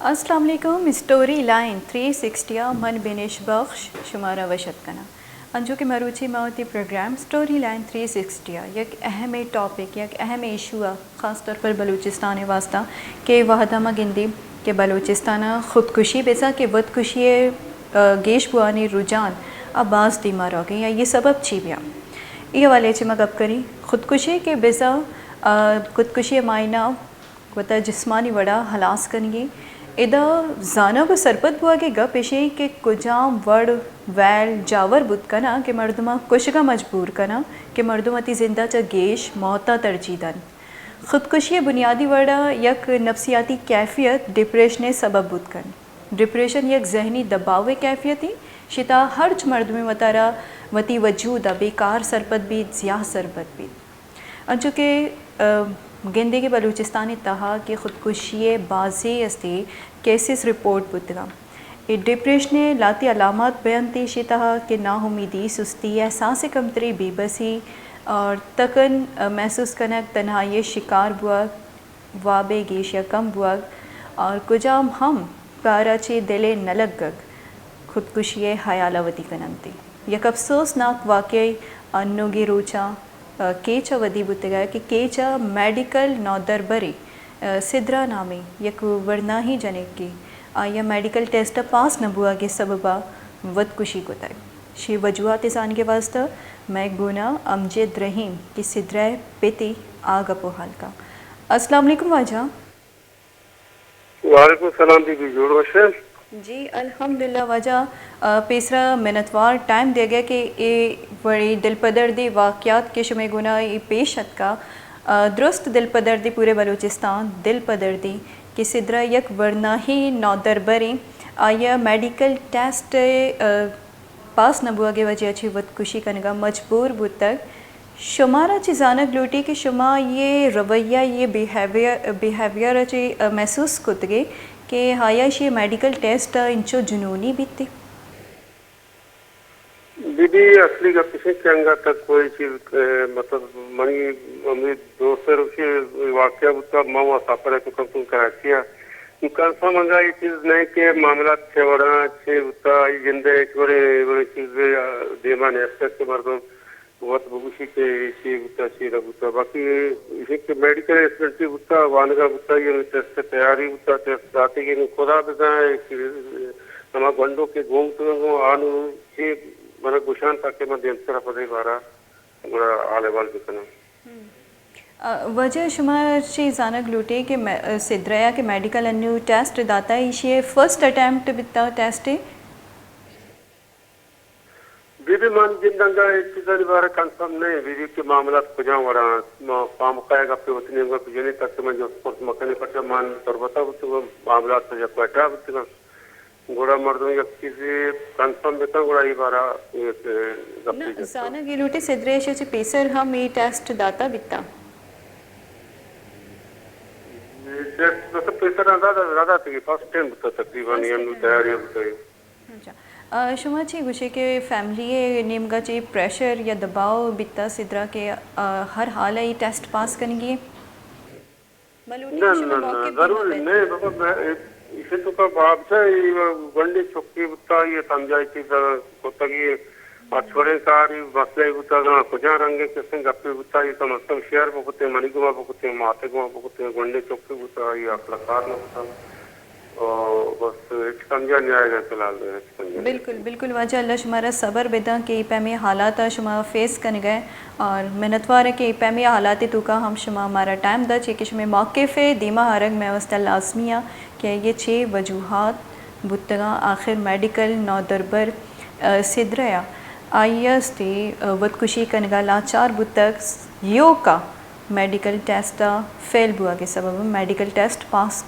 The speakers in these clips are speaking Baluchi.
السلام علیکم، اسٹوری لائن تھری سکسٹی ءَ من بنش بخش شمارا وش اتک کناں۔ انچو کہ مروچی ما وتی program story line three sixty ءَ یک اہمیں ٹاپک، یک اہمیں ایشو ءَ خاص طور پر بلوچستان ءِ واسطہ کہ وہدا ما گندیں کہ بلوچستان ءَ خودکشی بزاں کہ وتکشی ءِ، آ، گیش بوانی رجحان ءَ باز دیما روگیں یا یہ سبب چی بیاں؟ اے حوالے چہ ما گپ کنیں۔ خودکشی کہ بزاں، آ، خودکشی ءِ معنی وتا جسمانی وڑا ہلاس کنگی۔ ادا زانگ و سرپد بوگی گپ اشیں کہ کجام وڑ ویل جاور بوت کناں کہ مردماں کشگا مجبور کناں کہ مردم وتی زندا چہ گیش موتا ترجیح دن۔ خودکشی بنیادی وڑا یک نفسیاتی کیفیت ڈپریشن سبب بوت کن۔ ڈپریشن یک ذہنی دباؤ کیفیتی، شتا ہرچ مردمے وتارا وتی وجود بیکار سرپد بیت، زیاہ سرپد بیت۔ انچو کہ، آ، گندے کہ بلوچستان ءِ تہا کہ خودکشی ءِ بازیں ہستی کیسز رپورٹ بوتگاں۔ اے ڈپریشن ءِ لہتے علامات بینت، ایشی تہا کہ ناامیدی، سستی، احساس کمتری، بے بسی اور تکن، آ، محسوس کنگ، تنہائی ءِ شکار بوگ، واب ءِ گیش یا کم بوگ اور کجام ہم کارا چہ دل ءِ نہ لگگ، خودکشی ءِ حیال ءَ ودی کننت۔ یک افسوسناک واقعہ انوگیں روچاں، آ، کیچ ءَ ودی بوتگ ءَ کہ کیچ ءَ میڈیکل نودربرے، آ، سدرا نامیں یک ورناہیں جنکے آئی ءَ میڈیکل ٹیسٹ ءَ پاس نہ بوگ ءِ سبب ءَ وتکشی کتگ۔ شی وجوہات ءِ زانگ ءِ واستہ مئے گونا امجد رحیم کہ سدرا ءِ پتے آ گپ ءُ حال کاں۔ السلام علیکم واجہ۔ وعلیکم السلام بی بی، جوڑ وش ئے؟ جی الحمدللہ واجہ، آ، پیسرا منتوار ٹائم دیگ ءَ کہ اے وڑیں دلپدردیں واقعات کہ شمئے گونا اے پیش اتکا، آ، درست دلپدردی پورے بلوچستان دلپدردی کہ سدرا یک ورناہیں نودربریں آئی ءَ میڈیکل ٹیسٹ ءِ، آ، پاس نہ بوگ ءِ وجہ ءَ چہ وتکشی کنگ ءَ مجبور بوتگ۔ شمارا چہ زانگ لوٹی کہ شما یہ رویہ، یہ بیہیویئر، بیہیویئر ءَ چہ محسوس کتگے کہ آیا ایشی میڈیکل ٹیسٹ ءَ انچو جنونی بیتے؟ بی بی، اصلی گپ ایش کہ انگت تک کوئی چیز، اے، مطلب، منی، منی دوست ءِ روچے واقعہ بوتا، من وا سفر ءَ کتم کراچی ءَ۔ نوں کنفرم انگا یہ چیز نہیں کہ معاملات چے وڑا، چے بوتا، یہ جندے ایک بڑے، بڑے چیز دیما نیست کہ مردم وت بگوشی کہ اے چی بوتا، چی نہ بوتا۔ باقی ایشی کہ میڈیکل اسٹوڈنٹی بوتا، وانگا بوتا، یہ ٹیسٹ تیاری بوتا، ٹیسٹ داتے کہ نوں خدا بزاں کہ ہما گونڈو کہ گون بوتگاں، گوں آنو چی منا گوشان تاکہ من دیمتر پدے بارا گڑا حال احوال بکناں۔ آ، واجہ شما چی زانگ لوٹے کہ مے-، سدریا کہ میڈیکل انو ٹیسٹ داتا، ایشی فرسٹ اٹیمپٹ بیتا ٹیسٹ؟ بی بی، من جند انگا اے چیزانی بارہ کنفرم نہ ایں، بی بی کہ معاملات کجام وڑا انت، ما خامخا اے گپے وتی نیمگا بجنیں تاکہ من جست پرس مکنیں، پرچا من تربتا بوتگاں، معاملات سجا کوئٹہ بوتگاں۔ گڑا مردم یک چیزے کنفرم بکن، گڑا اے بارہ یک گپے نہ، جت۔ زانگ اے لوٹی سدریش چہ پیسر ہم اے ٹیسٹ داتا بیتا؟ اے ٹیسٹ بس پیسر نہ داتا، نہ داتگی، فرسٹ ٹائم بوتا تقریباً، فرسٹ انو ٹائم۔ تیاری بوتا۔ اچھا۔ آ، شما چی گوشے کہ فیملی ءِ نیمگا چی پریشر یا دباؤ بیتا سدرا کہ، آ، ہر حال ءَ اے ٹیسٹ پاس کنگی؟ ملوٹی نہ، کہ شما نہ، نہ، موقع پہ ضروری نہ، بابا، میں، ایشی تو کا بادشاہ، یہ گنڈے چکی بوتا، یہ سمجھائی چیز کتگی، اور چھوڑے کاری مسئلہ بوتا، نہ، کجا رنگے کسیں گپے بوتا، یہ کم از کم شیئر بکتے، منی گما بکتے، ماتے گما بکتے، گنڈے چکی بوتا، یہ اصل کار نہ بوتا۔ او بس ہچ سمجھا نہیں آئے گا فی الحال، ہچ سمجھا نہیں۔ بالکل، بالکل واجہ، اللہ شمارا صبر بداں کہ اے پیمیں حالات ءَ شما فیس کنگ ءَ، اور منتوار کہ اے پیمیں حالات توکا ہم شما مارا ٹائم دا، چی کہ شمے موقف ءِ دیما آرگ مئے واسطہ لازمی ءَ کہ یہ چے وجوہات بوتگاں، آخر میڈیکل نودربر، آ، سدرہ ءَ آئی ءَ استی، آ، وتکشی کنگا لاچار بوتگ، یوکا میڈیکل ٹیسٹ ءَ فیل بوگ ءِ سبب ءَ میڈیکل ٹیسٹ پاس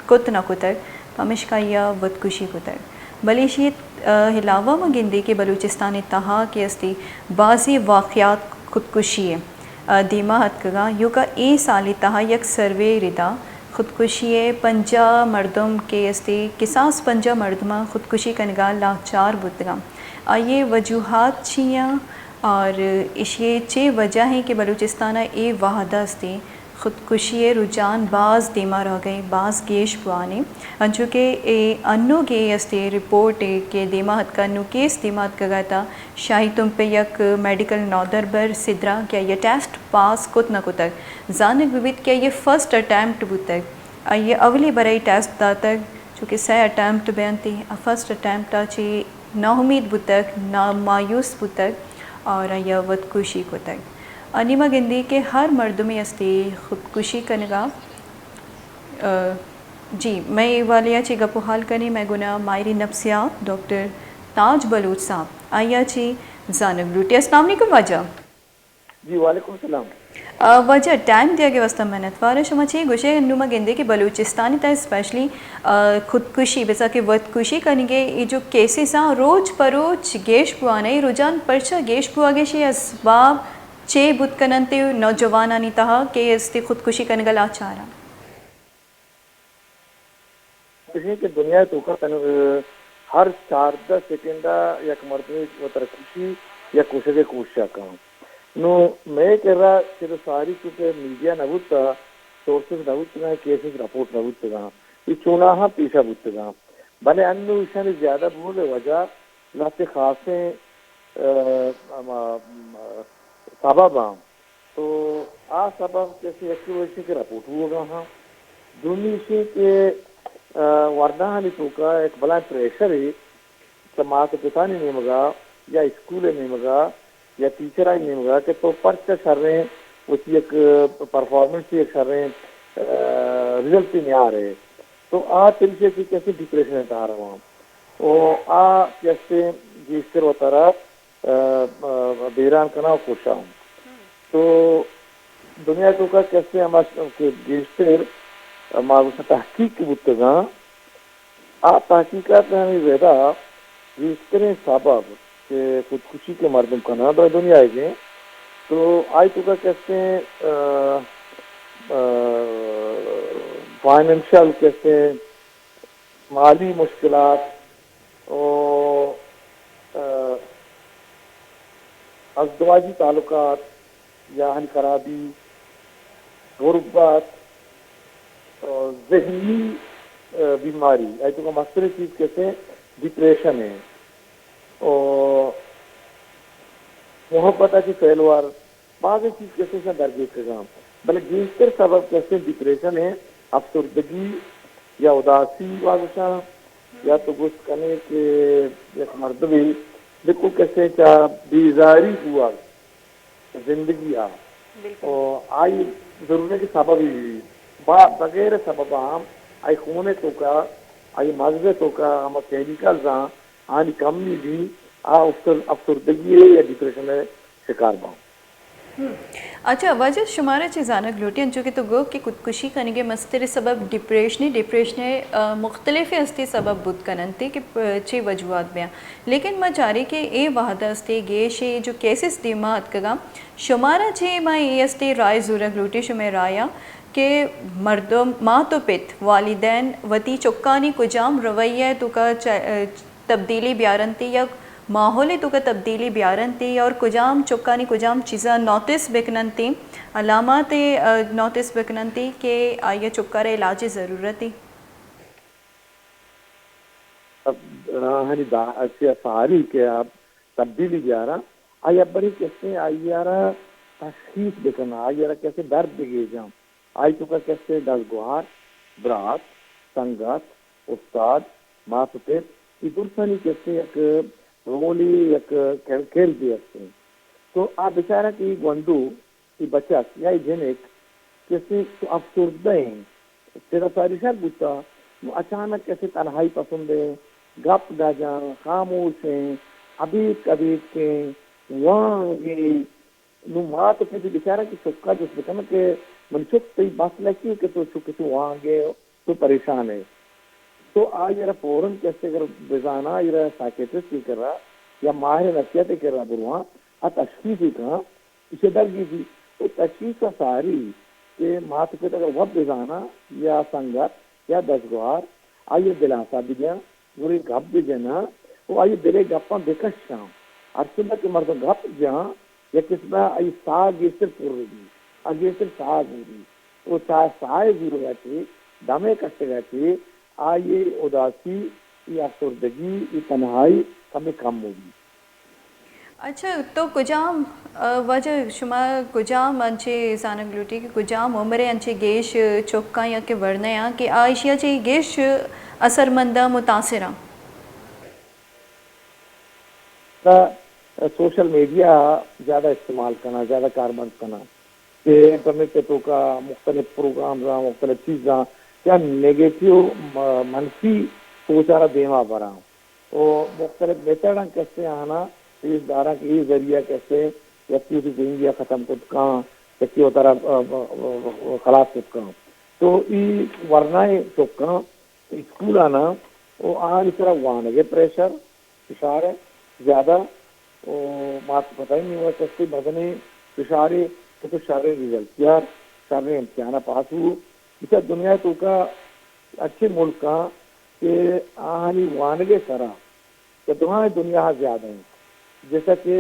کت نہ کتگ، پمیشکا آئی ءَ وتکشی کتگ۔ بلے ایشی ءَ علاوہ ما گندیں کہ بلوچستان ءِ تہا کہ استی بازیں واقعات خودکشی ءِ دیما اتکگاں، یوکا اے سال ءِ تہا یک سروے ردا خودکشی ءِ پنجاہ مردم کہ استی کساس پنجاہ مردماں خودکشی کنگا لاچار بوتگاں۔ آئی ءِ وجوہات چی آں؟ اور ایشی ءِ چے وجہ ایں کہ بلوچستان ءَ اے وہد ءَ استیں خودکشی ءِ رجحان باز دیما روگ ءَ، باز گیش بوان ءَ، انچو کہ اے انوگے است اے رپورٹ ءَ کہ دیما اتکگ، نوں کیس دیما اتکگ ءَ، تا شاہی تمپ ءِ یک میڈیکل نودربر سدرا کہ آئی ءَ ٹیسٹ پاس کت نہ کتگ، زانگ بہ بیت کہ آئی ءِ فرسٹ اٹیمپٹ بوتگ، آئی ءَ اولی برا اے ٹیسٹ داتگ، چونکہ سئے اٹیمپٹ بینت، فرسٹ اٹیمپٹ ءَ چہ ناامیت بوتگ، نا مایوس بوتگ اور آئی ءَ وتکشی کتگ۔ انی ما گندیں کہ ہر مردمے است اے خودکشی کنگ ءَ۔ آ، جی، مئے اے حوالے ءَ چہ گپ ءُ ہال کنیں مئے گوں ماہرِ نفسیات ڈاکٹر تاج بلوچ صاحب، آئی ءَ چہ زانگ لوٹیں۔ السلام علیکم واجہ۔ جی، وعلیکم السلام۔ آ، واجہ، ٹائم دیگ ءِ واستہ منتوار۔ شما چے گوشے؟ نوں ما گندیں کہ بلوچستان ءِ تہ اسپیشلی، آ، خودکشی، بزاں کہ وتکشی کنگ ءِ اے جو کیسز آں، روچ پہ روچ گیش بوان ءَ، اے رجحان پرچا گیش بوگ ءَ، ایشی اسباب چے بوت کن اَنت نوجوانانی تہا کہ است اے خودکشی کنگ ءَ لاچار آں؟ گوشیں کہ دنیا ءِ توکا تنگ ہر چاردہ سیکنڈ ءَ یک مردمے وترا کشی یا کشگ ءِ کوشش ءَ کن۔ نوں مئے کرا چد ءُ ساری چونکہ میڈیا نہ بوتگ، سورسز نہ بوتگ اَنت، کیسز رپورٹ نہ بوتگ اَنت، اے چوناہا پیش ءَ بوتگ اَنت۔ بلے انوں ایشانی زیادہ بوگ ءِ وجہ لہتے خاصیں، آ، ہما، سبب آں۔ تو آ سبب کسے یکے وشی کہ رپورٹ بوگا ہاں۔ دومی ایشی کہ، آ، ورناہانی توکا یک بلائیں پریشرے چہ مات ءُ پتانی نیمگا یا اسکول ءِ نیمگا یا ٹیچرانی نیمگا کہ تو پرچہ شریں وتی یک پرفارمنس یک شریں، آ، رزلٹ نیارے۔ تو آ ترشے کہ کسے ڈپریشن ءِ تہا رواں۔ او آ کسے گیشتر وترا آ، آ، بیران کناں ءُ کشاں۔ تو دنیا ءِ توکا کسے ہما کہ گیشتر ما گوشاں تحقیق کہ بوتگاں، آ تحقیقات ہمے ودا گیشتریں سبب کہ خودکشی کہ مردم کناں در دنیا ءَ گیں، تو آئی توکا کسے، آ، آ، فائنینشل کسے مالی مشکلات و، آ، ازدواجی تعلقات یا ہنی خرابی، غربت، آ، ذہنی، آ، بیماری، آئی توکا مستریں چیز کسے ڈپریشن ہے و محبت ءَ چہ فیلور، بازیں چیز کسے ایشاں درگیتکگاں، بلے گیشتر سبب کسے ڈپریشن ءِ، افسردگی یا اداسی واگشاں، یا تو گوشت کنے کہ یک مردمے بالکل کسے چا بیزاری بوگ زندگی ءَ، بالکل۔ و آئی ضرور ہے کہ سبب ہی با-، بغیر سبب ہم آئی خون ءِ توکا، آئی مغز ءِ توکا ہما کیمیکلز آں، آنی کمی بھی آ افسر-، افسردگی ءِ یا ڈپریشن ءِ شکار باں۔ ہم۔ اچھا، واجہ شمارا چہ زانگ لوٹی، انچو کہ تو گو کہ خودکشی کنگ ءِ مستر سبب ڈپریشن ءِ، ڈپریشن ءِ، آ، مختلف ہستی سبب بوت کننت کہ پ-، چے وجوہات بیاں۔ لیکن ما چاری کہ اے وہد ہستی گیش اے جو کیسز دیما اتکگاں، شمارا چہ ما اے ہستی رائے زورگ لوٹی، شمئے رایا کہ مردم، مات و پت، والدین وتی چکانی کجام رویہ ءِ توکا چ-، تبدیلی بیارنتی یا ماحول ءِ توکا تبدیلی بیارنتی اور کجام چکانی کجام چیزاں نوٹس بکننتی، علامات، آ، نوٹس بکننتی کہ آئی ءَ چکارا علاج ضرورت ہے؟ آہانی دا-، اچھا ساری کہ آ تبدیلی بیاراں، آئی ابری کسے آئی ءَ را تشخیص بکناں، آئی ءَ را کسے درد بگیجاں۔ آئی توکا کسے دزگوہار، برات، سنگت، استاد، مات و پت، اے درستانی کسے یک رولی، یک کر-، کردے است انت۔ تو آ بچارا کہ اے گونڈو، اے بچک یا اے جنک کسے تو افسردہ انت، تیرا ساری شر بوتا، نو اچانک کسے تنہائی پسند انت، گپ نہ جان، خاموش انت، ابیتک ابیتک انت، وانگ انت، نوں مات ءُ پت بیچارہ کہ چکا جست بکنت کہ منی چک تئی مسئلہ چی کہ تو چو کسی وانگ ئے، تو پریشان ئے۔ تو آئی ءَ را فوراً کسے اگر بزاناں، آئی ءَ را سائیکیٹرسٹ ءِ کرا یا ماہر نفسیات ءِ کرا برواں، آ تشخیص ءَ کن، ایشی ءَ درگیجی۔ تو تشخیص ءَ ساری کہ مات ءُ پت اگر وت بزاناں یا سنگت یا دزگوہار، آئی ءَ دلاسا بدیاں، گڑا گپ بجناں و آئی ءِ دل ءِ گپاں بکشاں۔ ہرچنت کہ مردم گپ جاں، یک قسم ءَ آئی ءِ ساہ گیشتر پر بی، آ گیشتر ساہ زوری۔ و چاہ ساہ ء زورگ ء چہ، دم ء کشگ ء چہ، آئی ء اداسی، ای افسردگی، ای تنہائی کمے کم بہ بیت۔ اچھا، تو کجام، ء، واجہ شما کجام انچے زانگ لوٹی کہ کجام عمر ء انچے گیش چکاں یا کہ ورنایاں کہ آ ایشی ء چہ گیش اثرمند ء متاثر آں؟ تا سوشل میڈیا زیادہ استعمال کناں، زیادہ کارمرز کناں، کہ انٹرنیٹ ء توکا مختلف پروگرامز آں، مختلف چیزاں، یا نیگیٹو، م-، منفی سوچ ء را دیما براں۔ و مختلف میتھڈاں کسے آناں پیش داراں کہ اے ذریعہ کسے یکی وتی زندگی ء ختم کت کاں، یکی وتارا، ا، ا، ا، خلاص کت کاں۔ تو ای ورنائیں چکاں اسکول آناں و آنی سرا وانگ ء پریشر، فشار ء زیادہ و مات پتائیں نیمگ ء چستی مزنیں فشارے کہ تو شریں ریزلٹ بیار، شریں امتحان ء پاس بو۔ بچار دنیا ء توکا اچھے ملک آں کہ آہانی وانگ ء سرا کہ دراہیں دنیا ء زیادہ انت، جیسا کہ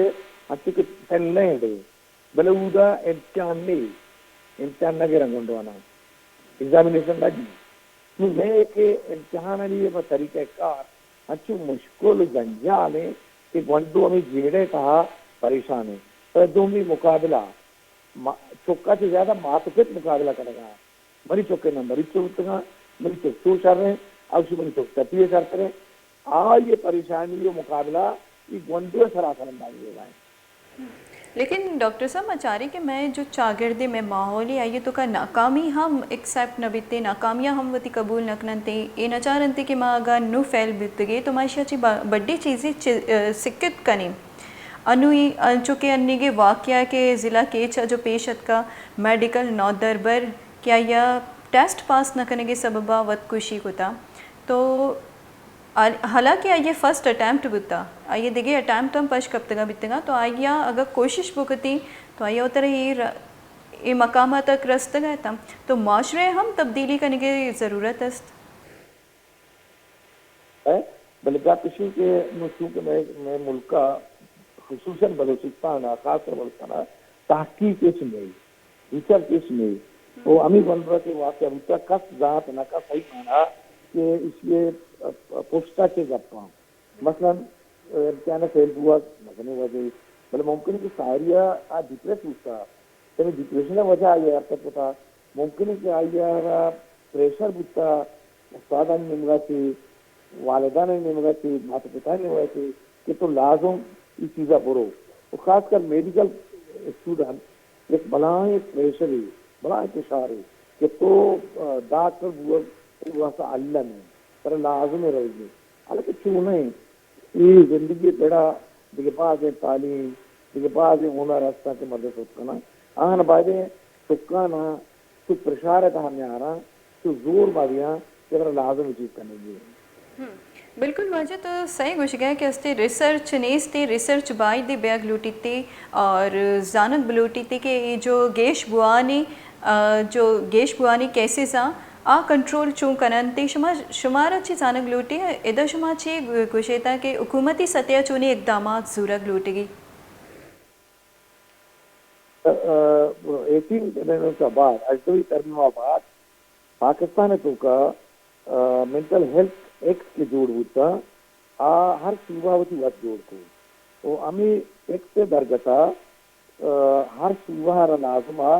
انچو کہ فن لینڈ ء، بلے اودا امتحان نے، امتحان نہ گراں گونڈواناں، ایگزامینیشن نہ دی۔ نوں مئے کہ امتحانانی اے طریقہ کار انچو مشکل و جنجال انت کہ گونڈو ہمے جیڑہ ء تہا پریشان انت۔ پدا دومی مقابلہ، ما-، چکا چہ زیادہ مات و پت مقابلہ کنگا انت۔ منی چک ء نمبر ہچو بوتگاں، منی چک چو شر انت، اوشی منی چک ٹپی ء شرتر انت۔ آئی ء پریشانی و مقابلہ ای گونڈو ء سرا اثر انداز بیگا انت۔ لیکن ڈاکٹر صاحب، ما چاریں کہ مئے جو چاگردے، مئے ماحولے، آئی ء توکا ناکامی ہم ایکسپٹ نہ بیت، ناکامیاں ہم وتی قبول نہ کننت، اے نہ چارنت کہ ما اگاں نوں فیل بیتگے تو ما ایشی ء چہ با-، بڈی چیزے چ-، ا، سکت کنیں۔ انوں ای انچو کہ انیگے واقعہ کہ ضلع کیچ ء جو پیش اتکا، میڈیکل نودربر کہ آئی ء ٹیسٹ پاس نہ کنگ ء سبب ء وت کشی کتا، تو حال-، حالانکہ آئی ء فرسٹ اٹیمپٹ بوتا، آئی ء دگہ اٹیمپٹ ہم پش کپتگاں بیتگاں، تو آئی ء اگاں کوشش بکتیں تو آئی ء وترا اے ر-، اے مقامات تک رستگ اتاں۔ تو معاشرہ ء ہم تبدیلی کنگ ء ضرورت است۔ ء، بلے گپ ایش انت کہ نوں چونکہ مئے، مئے ملک ء خصوصاً بلوچستان ء، خاص کر بلوچستان ء تحقیق ہچ نیست، ریسرچ ہچ نیست۔ و ہمے گونڈو ء کہ واقعہ بوتگ، کس زانت نہ کنت صحیح مانا کہ ایشی ء پشت ء چے گپاں۔ مثلاً، امتحان ء فیل بوگ مزنیں وجہے، بلے ممکن انت کہ ساری ء آ ڈپریس بوتگ، یعنی ڈپریشن ء وجہ آئی ء حرکت کتگ، ممکن انت کہ آئی ء را پریشر بوتگ، استادانی نیمگ ء چہ، والدینانی نیمگ ء چہ، مات پتانی نیمگ ء چہ کہ تو لازم اے چیز ء برو۔ و خاص کر میڈیکل اسٹوڈنٹ یک بلاہیں پریشرے، بلاہیں فشارے کہ تو، آ، ڈاکٹر بوگ تئی واسطہ الم انت، ترا لازم ء روگی انت۔ حالانکہ چو نہ انت۔ اے زندگی ء پڑا دگہ بازیں تعلیم، دگہ بازیں ہنر ہستاں کہ مردم شت کناں۔ آہاں بایدیں چکاناں چو پرشار ء تہا نیاراں، چو زور مہ دیاں کہ ترا لازم اے چیز کنگی انت۔ ہم، بالکل واجہ تو صحیح گوشگ ء کہ استے ریسرچ نیست، ریسرچ باید بیگ لوٹیت اور زانگ بلوٹیت کہ اے جو گیش بوانی، آ، جو گیش بوانی کیسز آں، آ کنٹرول چون کننت؟ شما، شمارا چی زانگ لوٹی؟ ادا شما چی گوشیتا کہ حکومتی سطح ء چونیں اقدامات زورگ لوٹگی؟ ء، ء، ایٹین امندمنٹس ء بعد، ہژدہمی ترمیم ء بعد، پاکستان ء توکا، ء، مینٹل ہیلتھ ایکٹ کہ جوڑ بوتا، آ ہر صوبہ وتی وت جوڑ کو۔ و ہمے ایکٹ ء درگت ء، ء، ہر صوبہ ء را لازم ء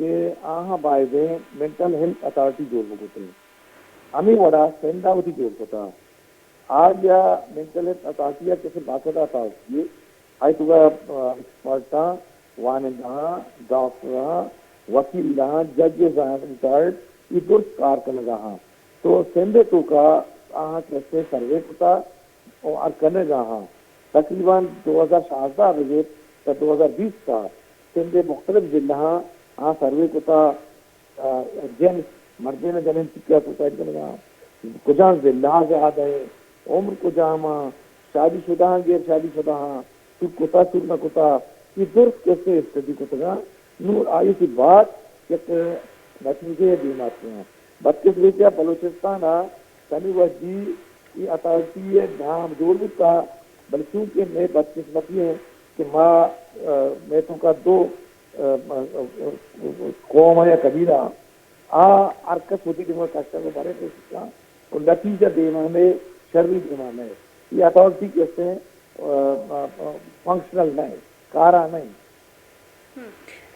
کہ آہاں بایدیں مینٹل ہیلتھ اتھارٹی جوڑ بکتیں۔ ہمے وڑا سندھ ء وتی جوڑ کتا۔ آ یا مینٹل ہیلتھ اتھارٹی ء کسے باقاعدہ اتھارٹی یے، آئی توکا، آ، ایکسپرٹاں، وانندہاں، ڈاکٹراں، وکیلاں، ججز آں، ریٹائرڈ، اے درست کار کنگا ہاں۔ تو سندھ ء توکا آہاں کسے سروے کتا، و ہر کنگا ہاں۔ تقریباً دو ہزار شانزدہ ء بگر تا دو ہزار بیست ء سندھ ء مختلف ضلعاں آ سروے کتا، آ، جنس، مردین ء جنین چکیا سوسائڈ کنگا، کجام ضلع زیادہ ہے، عمر کجام آں، شادی شدہ آں، غیر شادی شدہ آں، سور کتا، سور نہ کتا، یہ درست کسے اسٹڈی کتگا۔ نوں آئی تی بعد یک نتیجہ دیما آتکگا۔ بدقسمتی ء بلوچستان ء کمی وھدی اے اتھارٹی ء نام جوڑ بوتا، بلے چونکہ مئے بدقسمتی انت کہ ما، ء، مئے توکا دو، ء، ء، قوم ء یا قبیلہ آ ہر کس وتی ٹیم ءَ کشگ ءَ برے کوشش کن، و نتیجہ دیما نئے، شری دیما نئے۔ یہ اتھارٹی کہ استیں، آ، آ، آ، فنکشنل نئے، کارا نئے۔ ہم۔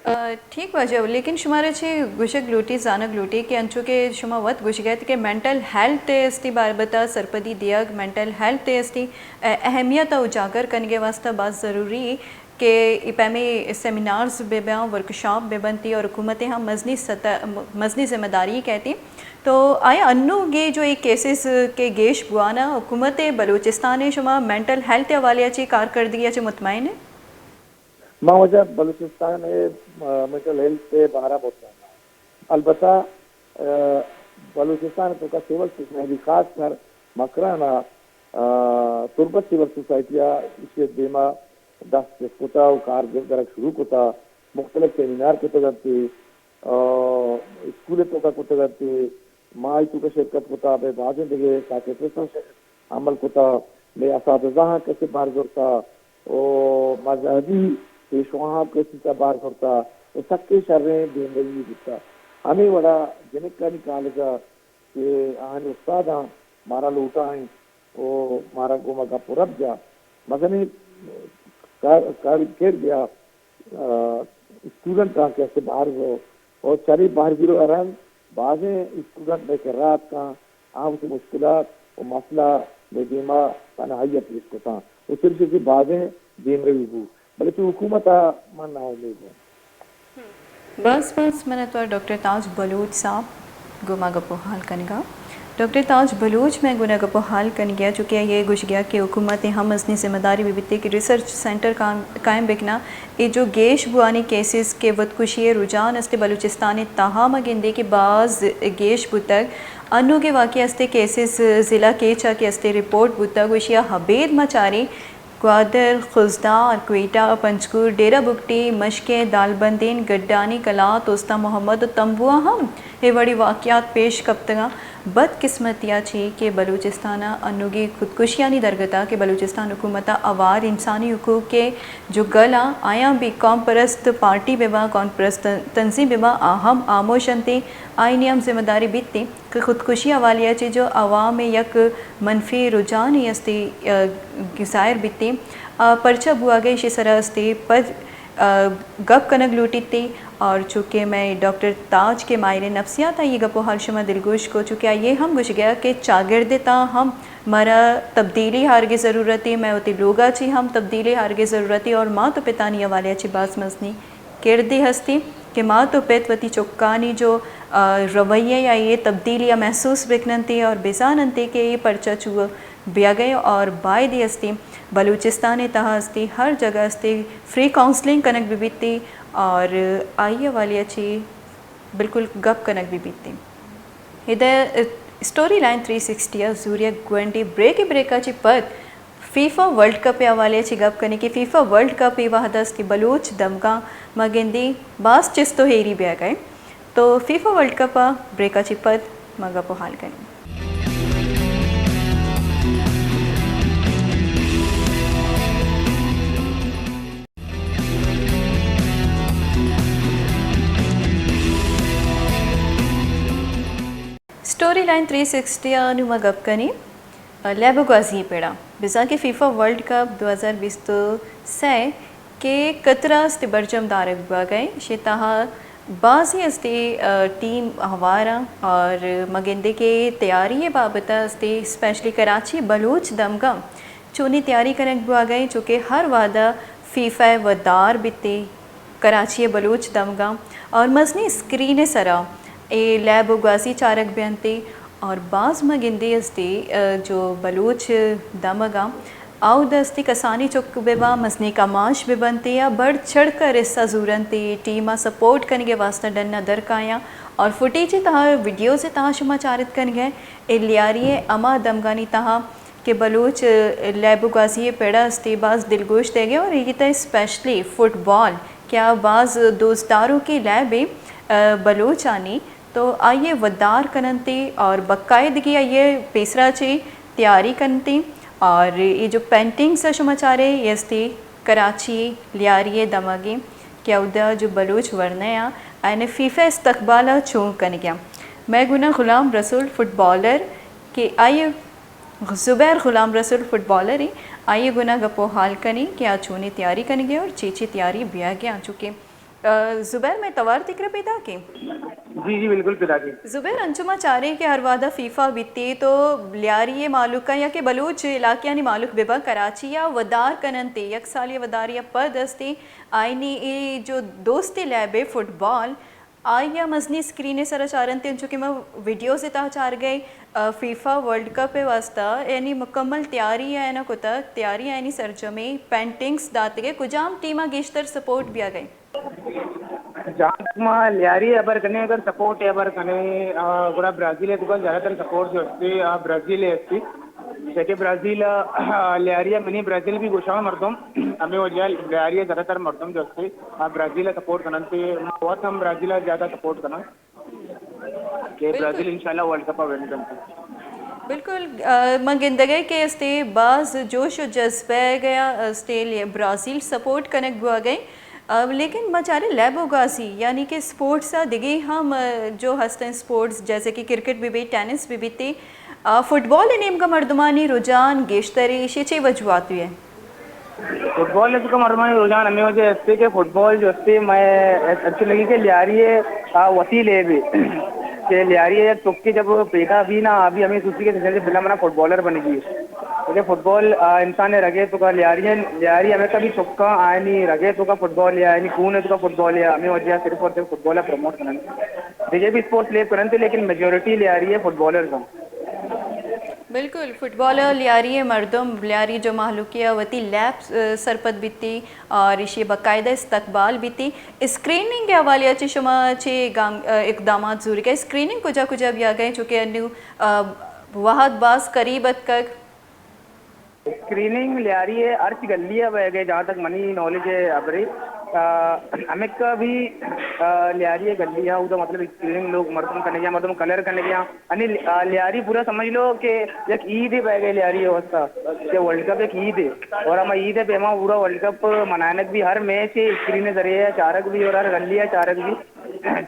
آ، ٹھیک واجہ، لیکن شمارا چے گوشگ لوٹی، زانگ لوٹی کہ انچو کہ شما وت گوشگ ات کہ مینٹل ہیلتھ ءِ استی بابت ءَ سرپدی دیگ، مینٹل ہیلتھ ءِ استی، آ، اہمیت ءَ اجاگر کنگ ءِ واستہ باز ضروری کہ اے پیمیں سیمینارز بہ باں، ورکشاپ بہ بنتی اور حکومت ءِ ہم مزنی سطح، مزنی ذمہ داری کہتی۔ تو آیا انوگے جو اے کیسز کہ گیش بوانا، حکومت بلوچستان ءَ شما مینٹل ہیلتھ ءِ حوالے ءَ چے کارکردگی ءَ چے مطمئن ہے؟ ما واجہ بلوچستان ءِ، آ، مینٹل ہیلتھ ءِ بارہ مطمئن آں۔ البتہ، آ، بلوچستان ءِ توکا سول سوسائٹی، خاص کر مکران ءَ، آ، تربت سول سوسائٹی ءَ ایشی ءِ دیما دست چست کتا و کار گر-، گرگ شروع کتا، مختلف سیمینار کتگ انت، آ، اسکول ءِ توکا کتگ انت، ما آئی توکا شرکت کتا، بے بازیں دگہ سائیکیٹرسٹ ہم ش-، عمل کتا، مئے اساتذہ ہاں کسے بہر زرتا، و مذہبی پیشواہاں کسے تا بہر زرتا، و سکیں شریں دیمروی بوتا۔ ہمے وڑا جنکانی کالج ءَ کہ آہانی استاداں مارا لوٹائیں و مارا گوما گپ و رپ جا، مزنیں کار، کار کر گیا۔ آ، اسٹوڈنٹاں کہ استے بہر زو، و چرے بہر گرو ءَ رند بازیں اسٹوڈنٹ مئے کرا اتکاں، آ وتی مشکلات و مسئلہ مئے دیما تنہائی ءَ پیش کتاں، و صرف کہ بازیں دیمروی بو، بلے چو حکومت ءَ من ناامید آں۔ باز باز منتوار ڈاکٹر تاج بلوچ صاحب گوں ما گپ و حال کنگا۔ ڈاکٹر تاج بلوچ مئے گوں گپ و حال کنگیا، چونکہ آئی ءَ گوشگیا کہ حکومت ءِ ہم ازنی ذمہ داری بہ بیتے کہ ریسرچ سینٹر قائم، قائم بکنا۔ اے جو گیش بوانی کیسز کہ وتکشی ءِ رجحان است بلوچستان ءِ تہا، ما گندے کہ باز گیش بوتگ۔ انوگے واقعہ است کیسز ضلع کیچ ءَ کہ است رپورٹ بوتگ، گوشیا ابید ما چاریں گوادر، خضدار، کوئٹہ، پنجگور، ڈیرہ بگٹی، مشکے، دالبندین، گڈانی، قلات، استان محمد و تمبوا ہم اے وڑیں واقعات پیش کپتگاں۔ بدقسمتی ءَ چی کہ بلوچستان ءَ انوگی خودکشیانی درگت ءَ کہ بلوچستان حکومت ءَ اوار انسانی حقوق ءِ جو گل ءَ آیاں بھی قوم پرست پارٹی بہ باں، قوم پرست تنظیم بہ باں، آ ہم ہاموش انت، آئینی ہم ذمہ داری بیت۔ کہ خودکشی حوالے ءَ چہ جو عوام ءِ یک منفی رجحانے استی، آ، ظاہر بیتیں، آ، پرچا بوہگ ءَ ایشی سرا استی پر، آ، گپ کنگ لوٹیت اور چونکہ مئے ڈاکٹر تاج کہ ماہر نفسیات آئی گپ و حال شما دلگوش کو، چونکہ آئی ءَ ہم گوشگ ءَ کہ چاگرد ءِ تہا ہم مارا تبدیلی آرگ ءِ ضرورت ہے، مئے وتی لوگ ءَ چہ ہم تبدیلی آرگ ءِ ضرورت ہے اور مات و پتانی حوالے ءَ چہ باز مزنی کردے ہستی کہ مات و پت وتی چکانی جو، آ، رویہ یا اے تبدیلی ءَ محسوس بکننتی اور بزاننتی کہ اے پرچا چو بیاگئے اور بایدی ہستی بلوچستان ءِ تہا ہستی ہر جگہ ہستی فری کاؤنسلنگ کنگ بہ بیتی اور آئی حوالے ءَ چی بالکل گپ کنگ بہ بیتی۔ ادا اسٹوری لائن تھری سکسٹی ءَ زوریگ گونڈی بریک، بریک ءَ چہ پد فیفا ورلڈ کپ ءِ حوالے ءَ چہ گپ کنیں کہ فیفا ورلڈ کپ اے وہد است کہ بلوچ دمگاں ما گندیں باز چست و ہیری بیاگ ءَ۔ تو فیفا ورلڈ کپ ءَ بریک ءَ چہ پد ما گپ و حال کنیں۔ اسٹوری لائن تھری سکسٹی ءَ نوں ما گپ کنیں لیب و گوازی ءِ پڑا، بزاں کہ فیفا ورلڈ کپ دو ہزار بیست و سئے کہ قطر ءَ است برجم دارگ بوگ ءَ، ایشی تہا بازیں استی، آ، ٹیم ہوار اَں اور ما گندیں کہ تیاری ءِ بابت ءَ استی اسپیشلی کراچی بلوچ دمگاں چونیں تیاری کنگ بوگ ءَ، چونکہ ہر وہد ءَ فیفا ءِ ودار بیتی کراچی ءِ بلوچ دمگاں اور مزنیں اسکرین ءِ سرا اے لیب و گوازی چارگ بینتی اور باز ما گندے استی، آ، جو بلوچ دمگاں اود استی کسانی چک بہ باں، مزنیں کماش بہ بنتی یا بڑھ چڑھ کر حصہ زورنتی، ٹیم ءَ سپورٹ کنگ ءِ واستہ ڈن ءَ در کایاں اور فوٹیج ءِ تہا، ویڈیوز ءِ تہا شما چارت کنگ ءَ اے لیاری ءِ ہما دمگانی تہا کہ بلوچ لیب و گوازی ءِ پڑا استی باز دلگوش دیگ ءَ اور ایگی تہ اسپیشلی فٹ بال کہ آ باز دوست داروکیں لیبے، آ، بلوچانی، تو آئی ءِ ودار کننتی اور باقاعدگی آئی ءِ پیسرا چی تیاری کننتی اور اے جو پینٹنگز ءَ شما چارے اے استی کراچی لیاری ءِ دمگی کہ اودا جو بلوچ ورنا آ آیانہ فیفا استقبال ء چون کنگی آں۔ مئے گونا غلام رسول فٹبالر کہ آئی زبیر غلام رسول فٹبالر ایں، آئی گونا گپ و حال کنیں کہ آ چونیں تیاری کنگی اور چی چی تیاری بیاگی آں، چونکہ، آ، زبیر مئے توار تکرا پیدا کے۔ جی، جی، بالکل پیدا کے۔ زبیر، انچو ما چاریں کہ ہر وہدا فیفا بیتی تو لیاری مالکاں یا کہ بلوچ علاقیانی مالک ببا کراچی یا ودار کننتے، یک سالی وداری پد استی، آئینی اے جو دوستی لیب فٹبال، آئی ء مزنی اسکرین ء سرا چارنت، انچو کہ ما ویڈیوز ء تہا چارگئے، آ، فیفا ورلڈ کپ ء واستہ یعنی مکمل تیاری آیانا کتگ، تیاری آیانی سرجمیں پینٹنگز داتگئے، کجام ٹیم ء گیشتر سپورٹ بیاگئے؟ جہاں تک ما لیاری ء ہبر کنیں، اگر سپورٹ ء ہبر کنیں، آ، گڑا برازیل ء توکا زیادہ تر سپورٹ جو استے، آ، برازیل ء استے۔ چہ کہ برازیل، آ، لیاری ء منی برازیل بھی گوشاں مردم، ہمیں وجہ لیاری ء زیادہ تر مردم جو استے، آ، برازیل ء سپورٹ کننتے، ما وت ہم برازیل ء زیادہ سپورٹ کناں کہ بالکل۔ برازیل انشاءاللہ ورلڈ کپ ء ون کنت۔ بالکل، آ، من گندگئے کہ استے باز جوش و جذبہ گیا استے لے-، برازیل سپورٹ کنگ بوگئے، آ، لیکن ما چارے لیب و گازی یعنی کہ سپورٹس ء دگے ہم، آ، جو ہستیں سپورٹس جیسے کہ کرکٹ بہ بیت، ٹینس بہ بیت، آ، فٹبال ء نیمگا مردمانی رجحان گیشتر ایشی چے وجوہات ہوئے؟ فٹبال ء چکا مردمانی رجحان ہمے وجہ استے کہ فٹبال جو استے مئے انچو لگی کہ لیاری ء آ وتی لیبے کہ لیاری ء یک چکے جب پیدا بھی نا، ابھی ہمیں سوچی کہ بلا منا فٹبالر بنگی۔ کہ فٹبال، آ، انسان ء رگے توکا لیاری ء، لیاری ہمیں کبھی چکا آئینی رگے توکا فٹبال یا آئینی خون ء توکا فٹبال یا ہمیں وجہ صرف اور صرف فٹبال ء پروموٹ کنن۔ دیگہ بھی اسپورٹس لیب کنن تھے لیکن میجورٹی لیاری ء فٹبالرز ہیں۔ بالکل، فٹبال ء لیاری ء مردم، لیاری جو مہلوکے ء وتی لیب، ء، سرپد بیتی اور ایشی باقاعدہ استقبال بیتی۔ اسکریننگ ء حوالے ء چہ شما چے گام-، ء، اقدامات زورگ ء؟ اسکریننگ کجا کجا بیاگ ء؟ چونکہ انو، ء، وہد باز قریب اتکگ۔ اسکریننگ لیاری ء ہرچ گلی ء بئیگ ء، جہاں تک منی نالج ء ہبرے، آ، ہمکا بھی، آ، لیاری ء گلی ء اودا مطلب اسکریننگ لوگ مردم کنگی ء، مردم کلر کنگی ء۔ یعنی، آ، لیاری پورا سمجھ لو کہ یک عید ء بئیگ ء لیاری ء واسطہ، کہ ورلڈ کپ یک عید ء، اور ہما عید ء پیما پورا ورلڈ کپ منائنگ بھی ہر میچ اسکرین ء ذریعے ء چارگ بھی اور ہر گلی ء چارگ بھی۔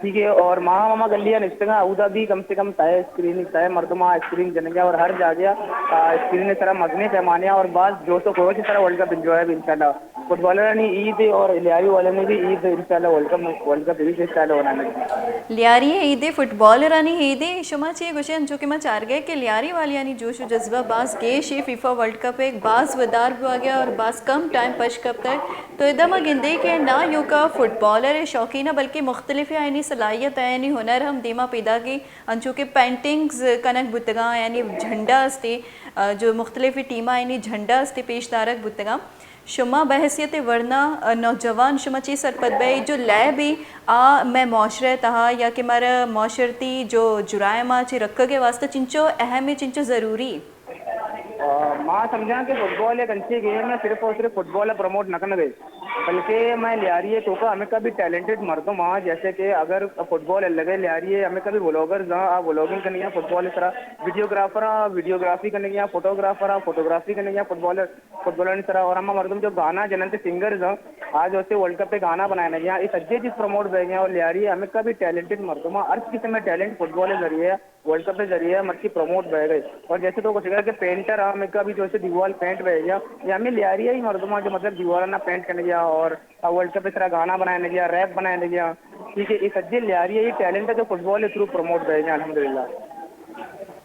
ٹھیک ہے، اور ما ہم ہما گلی ء نشتگاں، اودا بھی کم سے کم سئے اسکرین، سئے مردم آ اسکرین جنگ ء اور ہر جاگہ آ اسکرین ء سرا مزنیں پیمانے ء اور باز جوش و خروش ء سرا ورلڈ کپ انجوائے بھی انشاءاللہ۔ فٹبالرانی عید ء اور لیاری والانی بھی عید انشاءاللہ، ورلڈ کپ، ورلڈ کپ عید انشاءاللہ ہونا ہے۔ لیاری عید ء، فٹبالرانی عید ء، شما چے گوشے؟ انچو کہ ما چارگئے کہ لیاری والیانی جوش و جذبہ باز گیش ء، فیفا ورلڈ کپ ء باز ودار بوگیا اور باز کم ٹائم پش کپتگ۔ تو ادا ما گندے کہ نا یوکا فٹبالر ء شوقین ء بلکہ مختلف آیانی صلاحیت، آیانی ہنر ہم دیما پیداگی، انچو کہ پینٹنگز کنگ بوتگاں، یعنی جھنڈا استے، آ، جو مختلف ٹیم آیانی جھنڈا استے پیش دارگ بوتگاں۔ شما بحیثیت ورنا، آ، نوجوان شما چی سرپد بئے جو لیب ء آ مئے معاشرہ تہا یا کہ مارا معاشرتی جو جرائم آ چی رکھگ ء واسطہ چنچو اہم ء چنچو ضروری؟ آ، ما سمجھاں کہ فٹبال یک انچیں گیم ہے، صرف اور صرف فٹبال ء پروموٹ نہ کنگ ء، بلکہ مئے لیاری ء توکا ہمیں کبھی ٹیلنٹڈ مردم آ، جیسے کہ اگر فٹبال الگ ہے، لیاری ء ہمیں کبھی ولاگرز آ، آ ولاگنگ کنگی آ فٹبال ء سرا، ویڈیوگرافر آ، ویڈیوگرافی کنگی آ، فوٹوگرافر آ، فوٹوگرافی کنگی آ فٹبال، فٹبالانی سرا، اور ہما مردم جو گانا جننت سنگرز آ، آ جو اسے ورلڈ کپ پہ گانا بنائے نگی آ، یہ سجے چیز پروموٹ بہ گیا، اور لیاری ء ہمیں کبھی ٹیلنٹڈ مردم آ، ہر قسم میں ٹیلنٹ فٹبال ء ذریعے ورلڈ کپ ء ذریعہ مرچی پروموٹ بہ گئے۔ اور جیسے تو گوشگا کہ پینٹر ہم ایک ابھی جو سے دیوال پینٹ بہ گیا، یا ہمیں لیاری ہی مردم جو مطلب دیوال نہ پینٹ کرنے گیا اور ورلڈ کپ ء سرا گانا بنائے گیا، ریپ بنائے گیا۔ ٹھیک ہے، یہ سجے لیاری ہی ٹیلنٹ ہے جو فٹبال کے تھرو پروموٹ بہ گیا الحمدللہ۔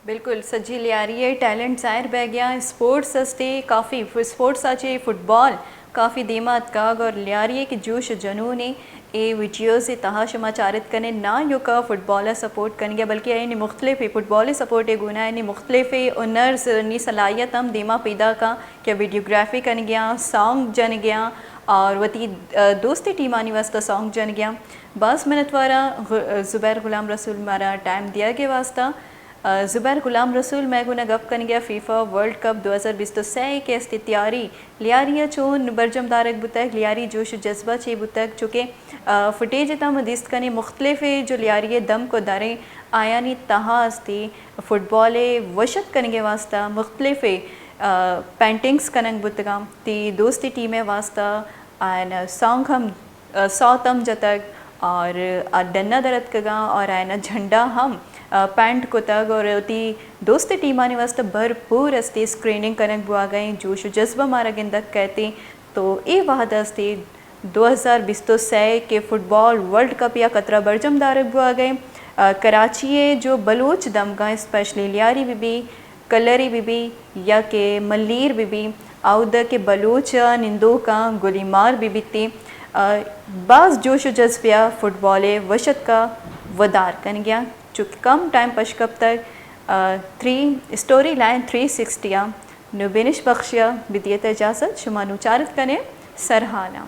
بالکل، سجی لیاری ء ٹیلنٹ ظاہر بہ گیا۔ اسپورٹس استے کافی، اسپورٹس آ چے فٹبال کافی دیما اتکگ اور لیاری ء کہ جوش و جنون ء اے ویڈیوز ء تہا شما چارت کنے نا یوکا فٹبال ء سپورٹ کنگے، بلکہ یعنی مختلف فٹبال ء سپورٹ ء گونا یعنی مختلف ہنرز نی صلاحیت ہم دیما پیدا کاں کہ ویڈیوگرافی کنگیاں، سانگ جنگیاں اور وتی، ء، دوستی ٹیمانی واسطہ سانگ جنگیاں۔ باز منتواراں غ-، زبیر غلام رسول مارا ٹائم دیگ ء واسطہ۔ ء، زبیر غلام رسول مئے گونا گپ کنگے آ فیفا ورلڈ کپ دو ہزار بیست و سئے ء کہ استی تیاری لیاری ء چون برجم دارگ بوتگ، لیاری جوش و جذبہ چے بوتگ، چونکہ، ء، فوٹیج ء تہا ما دیست کنیں مختلف جو لیاری ء دمک و دریں آیانی تہا استی فٹبال ء وشت کنگ ء واسطہ مختلف، ء، پینٹنگز کنگ بوتگاں، تی دوستی ٹیم ء واسطہ آیان سانگ ہم سوت ہم جتگ اور آ ڈنا در اتکگاں اور آیانا جھنڈا ہم پینٹ کتگ اور وتی دوست ٹیمانی واسطہ بھرپور استی اسکریننگ کنگ بوا گئیں، جوش و جذبہ مارا گندگ کئیتی۔ تو اے وہد استی دو ہزار بیست و سئے کہ فٹبال ورلڈ کپ یا قطرہ برجم دارگ بوا گئیں۔ کراچی ء جو بلوچ دمگاں اسپیشلی لیاری بی بی، کلری بی بی یا کہ ملیر بی بی، آودا کہ بلوچ نندوکاں گلی مار بی بیتی، باز جوش و جذبیا فٹبال وشتکا ودار کنگیا، چونکہ کم ٹائم پشکپتگ۔ Three story line three sixty آ نو بینش بخشیا بدیت اجازت، شما نو چارت کنے سرحالاں۔